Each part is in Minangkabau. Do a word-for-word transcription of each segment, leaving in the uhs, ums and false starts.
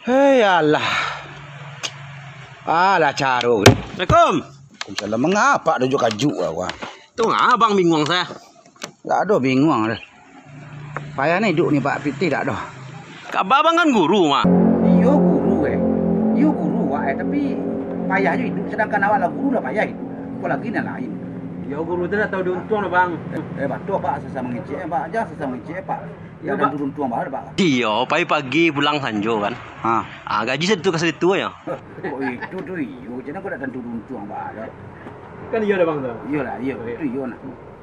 Hei, alah. Alah, caro. Assalamualaikum. Waalaikumsalam. Mangapa ado jo kajuik awak? Tu ngah abang binguang sa? Dak ado binguang doh. Payah ni iduik ni, Pak, pitih dak ado. Kaba abang kan guru, Mak. Iyo guru, eh. Iyo guru, Wak, eh. Tapi payah jo iduik. Sadangkan awak lah guru, lah payah iduik. Apolai nan lain. Iyo guru tu dak tahu diuntuang doh, Bang. Eh, eh, batua, Pak. Susah mangecek, eh, Pak. Jan susah mangecek, eh, Pak. Iyo, Pak. Tantu diuntuang bae, Pak. Iyo, pagi-pagi pulang sanjo kan. Ha. Ah, gaji satu ka satu aja. Kok itu tu iyo, cina kok dak tantu diuntuang bae. Kan iyo dah, Bang, tu. Iyolah, iyo. Iyo. Tu iyo nah.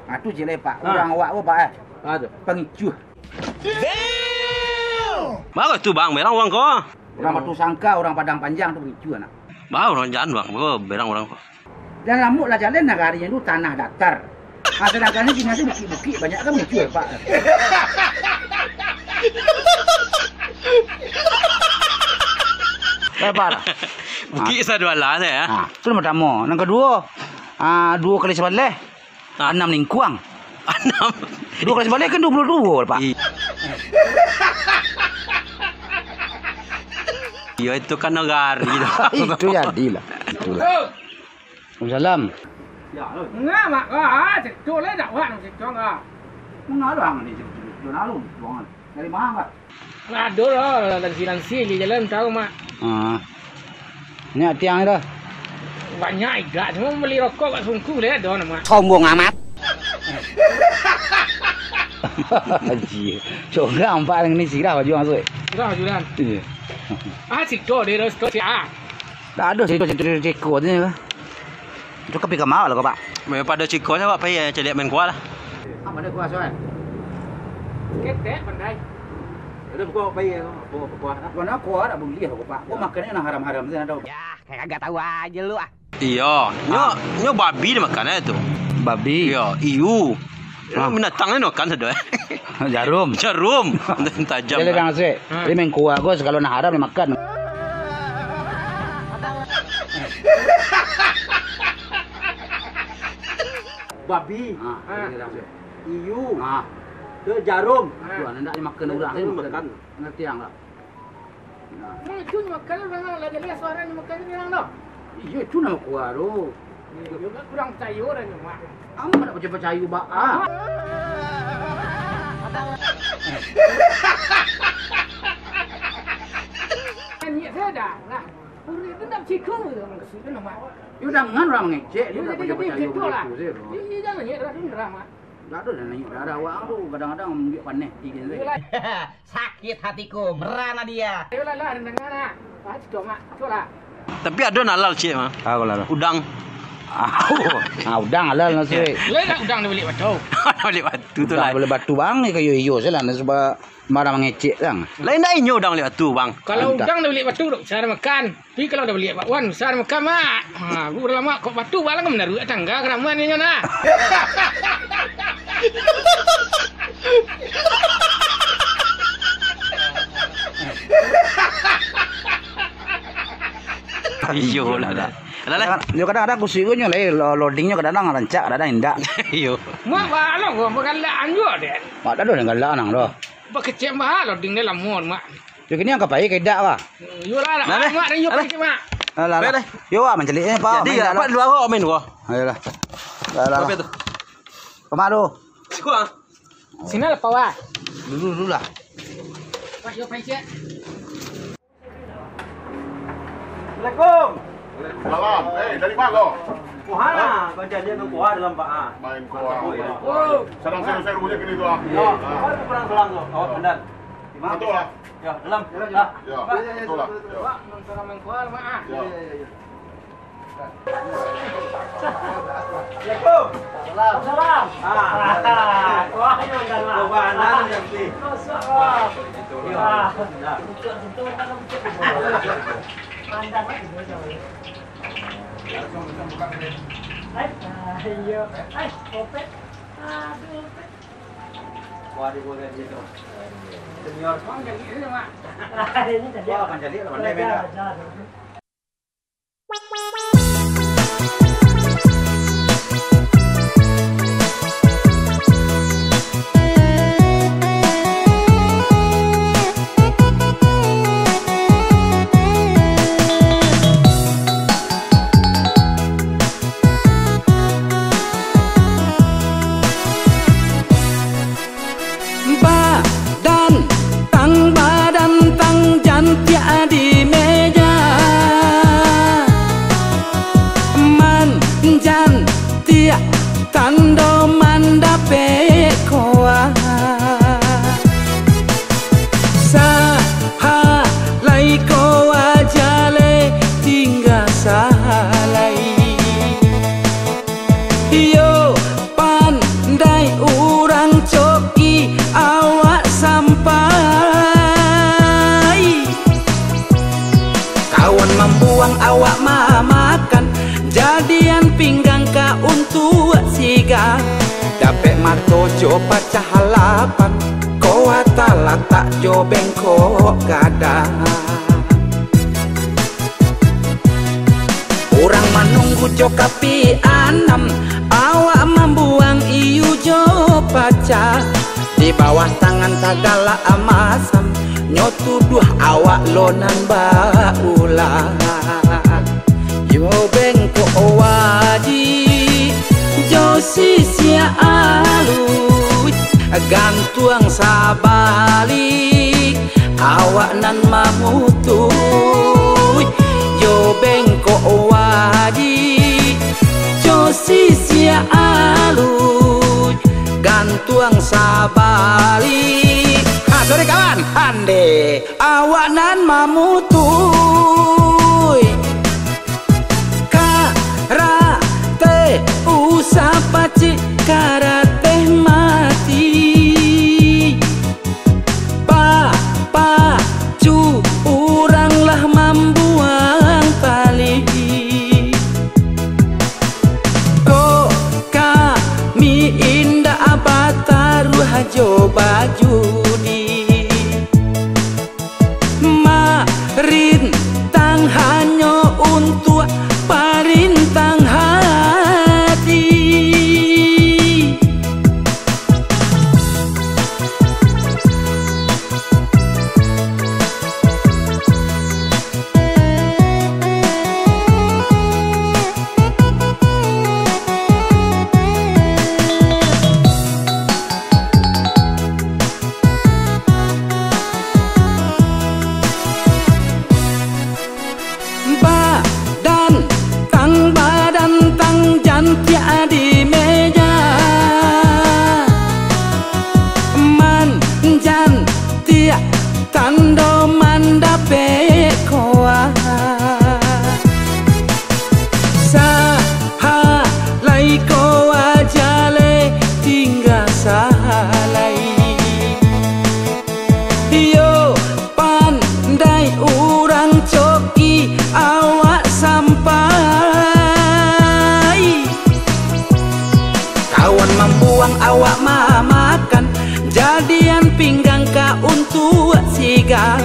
Ah, tu ciek lai, Pak. Ha. Urang awak ko, Pak, eh. Ah, tu. Pangicuah. Bagus tu, Bang, berang urang ko. Urang Batu Sangka, urang Padang Panjang tu pangicuah nah. Bagus urang jan, Bang, ko berang urang ko. Jan lamuak lah jalan nagari tu tanah datar. Ah, sadangkan di siko tu bukik-bukik, banyak kan muncul, Pak. Lebar. Bukik sadoalah, ya. Ha, tu nan partamo. Nan kaduo, ah, duo kali sabaleh, ha, anam lingkuang. Anam. Duo kali sabaleh kan duo puluah duo, Pak. I-, iyo, itu kan nagari tu. Itu jadilah. Itulah. Waalaikumsalam. Ngah, Mak, ah, cecok lai dak, Wak, nang cecok, ah. Manga lo ang ni cecok, cecok, lalu buang. Dari ma, Mak? Lah, ado lah, lansi-lansi di jalan, tahu, Mak. Ah. Banyak tiang dah. Banyak igak, cuma bali rokok kat sungku lai ado, Mak. Sombong amat. Haji. Coba nampak ni sirah baju masuk. Sirah baju dah. Iyo. Ah, siko dia dah, siko si, ah. Dak ado siko, siko, siko tu. Itu ka pai ka ma lah ko, Pak? Daripado siko se, Pak, pai, eh, caliak main kuah lah. Apo dah kuah, Suan? Ketek pandai. Udah buka, Pak, pai, eh, buka, buka kuah lah. Kuah nak kuah, dak buliah ko, Pak. Ko makan nan haram-haram tu, ado. Yah, kayak kagak tahu aja lu, ah. Iyo, nyo, ah, nyo babi dimakan aja tu. Babi? Iyo, iu. Ah. Binatang ni makan sado. Jarum. Jarum. Tajam. Jadi kan, Sik. Hmm. Jadi main kuah ko, sagalo nan haram dimakan. Babi. Ah, ah. Jadi kan, Sik. Iu. Ah. Tu jarum. Tu, ah, ndak dimakan urang, dimakan. Ngerti ang lah. Nah. Mak, itu nyo makan urang, lah jaleh suaro nyo makan urang tu. Iyo, itu namo kuah tu. Iyo, kurang picayo dah nyo, Mak. Amak nak picayo-picayo, Bak, ah. Niat sajo dah, lah. Urang tu ndak ciko, Mak. Yo, jangan urang mangecek, yo, ndak picayo-picayo lah. Iyo, jangan niat urang tu, Mak. Dak ado lah naiak darah awak tu, kadang-kadang ambiak paneh ati den tu. Iyolah. Sakit hatiku, merana dia. Iyolah, lah, danga lah. Ah, cito, Mak. Cito lah. Tapi ado nan halal, Cik, mah. Apo lah? Udang. Ah, udang halal, Cik. Lah, lah, udang di baliak batu. Baliak batu tu lah. Udang baliak batu, Bang, ni kayo iyo sajo lah, sabab marah mangecek, Bang. Lah, indak inyo udang baliak batu, Bang. Kalau udang di baliak batu, dak usah makan. Tapi kalau dah baliak bakwan, bisa makan, Mak. Ha, aku dah lamo kok batu, balang manaruak tangga karaman inyo nah. Iyo lah, dah. Lah, lah. Yo, kadang-kadang aku suko nyo lai, lo-, loadingnyo kadang-kadang rancak, kadang-kadang indak. Iyo. Mak, balang gua, bagalak anjua deh. Mak, dah ado nan galak nang doh. Bakecek bah, loading dia lamo, Mak. Yo, kini ang ka pai ka idak, bah? Yo lah, lah, Mak, dah, yo, pai, Mak. Lah, lah, lah. Yo, wah, mancaliak, eh, Pak. Jadi, main dapat dulu, awak main, wah. Ayolah. Lah, lah, lah. Apa tu? Kama tu? Siko, ah. Sini lah, Pak, wah. Dulu, dulu lah. Pak, yo, pai, cek. Assalamualaikum. Salam. Eh, dari ma ko? Kuah, kau jadi nang kuah dalam, Pak, ah. Main kuah. Oh, iyo. Sadang seru-seru se kini tu, ah. Iyo. Ah. Baru perang selang tu. Awak pandai. Betul lah. Yo, dalam. Yo, betul lah. Yo. Pak, nonton main kuah, Mak, ah. Yo. Yo, yo, yo, yo. Assalamualaikum. Salam. Salam. Ah. Wah, ini dah, Mak. Coba anak nanti. Masya Allah. Wah. Nah. Pandang aja, Mak. Ai, ah, iyo. Ai, Opet. Aduh, Opet. Wah, di bawah dia tu. Senior. Bang, jadi ini, Mak. Ini tadi. Wah, bang, jadi, pandai main, Mak. Dah, dah. jo pacah lapan, koa talatak jo bengkok gadang. Urang manunggu jo kapi anam, awak mambuang iyu jo pacah. Di bawah tangan tagalak masam, nyo tuduah awak lo nan baulah. Yo bengkok wajik, jo sisiak aluih, gantuang sabalik, awak nan mamutuih. Yo bengkok wajik, jo sisiak aluih, gantuang sabalik. Ha, sorry kawan, ande awak nan mamutuih. Karate usah pacik, karate mati. Bapacu urang lah mambuang tali. Kok kami indak bataruah jo bajudi. Marintang hanyo untuak parintang hati. Badantang, badantang jantiak di meja, manjantiak tando mandapek koa. Sahalai koa jaleh tingga sahalai. Iyo pandai urang coki awak sampai. Kawan mambuang awak mamakan, jadian pinggang ka untuak siga.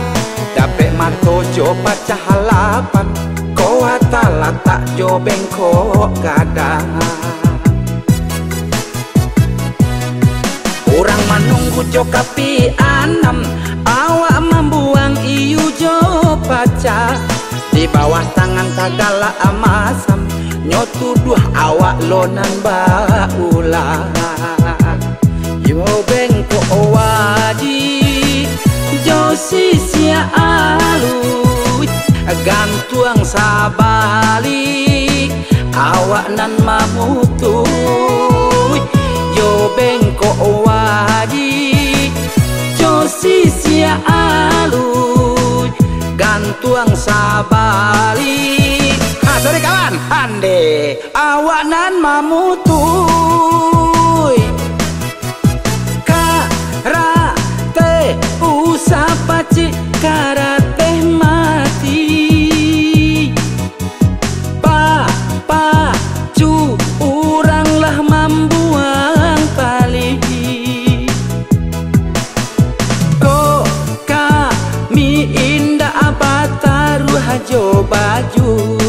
Dapek mato jo pacah lapan, koa talatak jo bengkok gadang. Urang manunggu jo kapi anam, awak mambuang iyu jo pacah. Di bawah tangan tagalak masam, nyo tuduah awak lo nan baulah. Yo bengkok wajik, jo sisiak aluih, gantuang sabalik, awak nan mamutuih. Yo bengkok wajik, jo sisiak aluih, gantuang sabalik. Ha, sorry kawan, ande awak nan mamutuih. Karate usah pacik, karate mati. Bapacu urang lah mambuang tali. Kok kami indak bataruah jo baju.